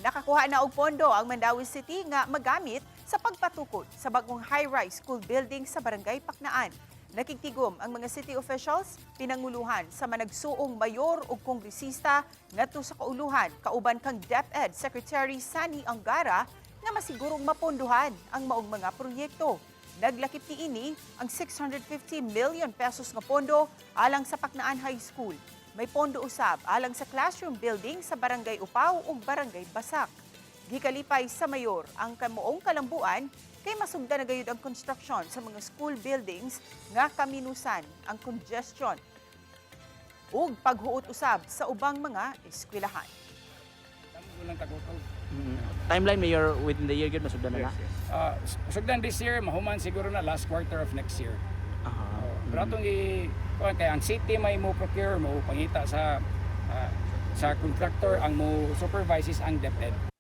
Nakakuha na og pondo ang Mandaue City nga magamit sa pagpatukod sa bagong high-rise school building sa Barangay Paknaan. Nakigtigom ang mga city officials pinanguluhan sa managsuong mayor ug kongresista ngadto sa kauluhan kauban kang DepEd Secretary Sonny Angara nga masigurong mapondohan ang maong mga proyekto. Naglakip niini ang 650 million pesos nga pondo alang sa Paknaan High School. May pondo usab alang sa classroom building sa Barangay Upaw ug Barangay Basak. Gikalipay sa mayor ang kamuong kalambuan kay masugdan na gayud ang construction sa mga school buildings nga kaminusan ang congestion ug paghuot usab sa ubang mga eskwelahan. Walang tagutol. Timeline, Mayor, within the year gyud masugdan na na? Yes. Sugdan this year, mahuman siguro na last quarter of next year. Oh, pero atong i kuan kay ang city may mo procure, mo pangita sa contractor, ang mo supervises ang DepEd.